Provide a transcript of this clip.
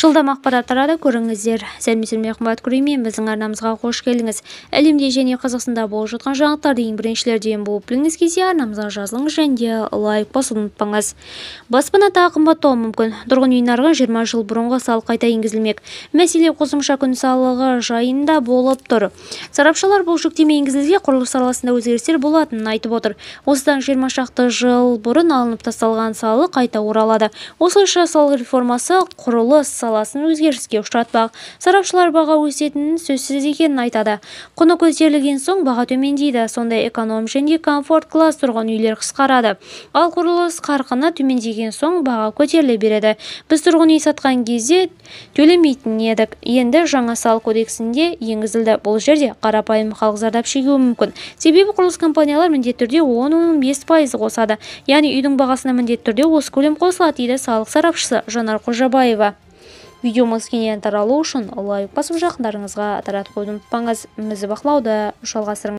Жылдам ақпарат тарады, көріңіздер. Сәлеметсіз бе, қымбат көрермен, біздің арнамызға қош келдіңіз. Әлемде және Қазақстанда болып жатқан жаңалықтарды ең біріншілерден болып білгіңіз келсе, арнамызға жазылыңыз және де лайк басуды ұмытпаңыз. Баспана тағы қымбаттауы мүмкін. Тұрғын үй нарығы 20 жыл бұрынғы салық қайта енгізілмек. Мәселе қосымша күн салығы жайында болып тұр. Сарапшылар бұл жүктеме енгізілсе, құрылыс саласында өзгерістер болатынын айтып отыр. Осыдан 20 шақты жыл бұрын алынып тасталған салық қайта оралады. Осылайша салық реформасы құрылыс саласын өзгеріске ұшыратпақ. Сарапшылар баға өсетінін сөзсіз екенін айтады. Құны көтерілген соң баға төмендейді. Сондай эконом және комфорт класс тұрғын үйлер қысқарады. Ал құрылыс қарқыны төмендеген соң баға көтеріле береді. Біз тұрғын үй сатқан кезде төлемейтін едік. Енді жаңа салық кодексінде енгізілді. Бұл жерде қарапайым халық зардап шегуі мүмкін. Себебі құрылыс компаниялар міндетті түрде 10-15% қосады. Яғни үйдің бағасына міндетті түрде осы көлем қосылады, дейді салық сарапшысы Жанар Қожабаева. Видеомыз кеңінен таралу үшін лайк басып, жақындарыңызға таратып қоюды ұмытпаңыз. Бізді бақылауды жалғастырыңыз.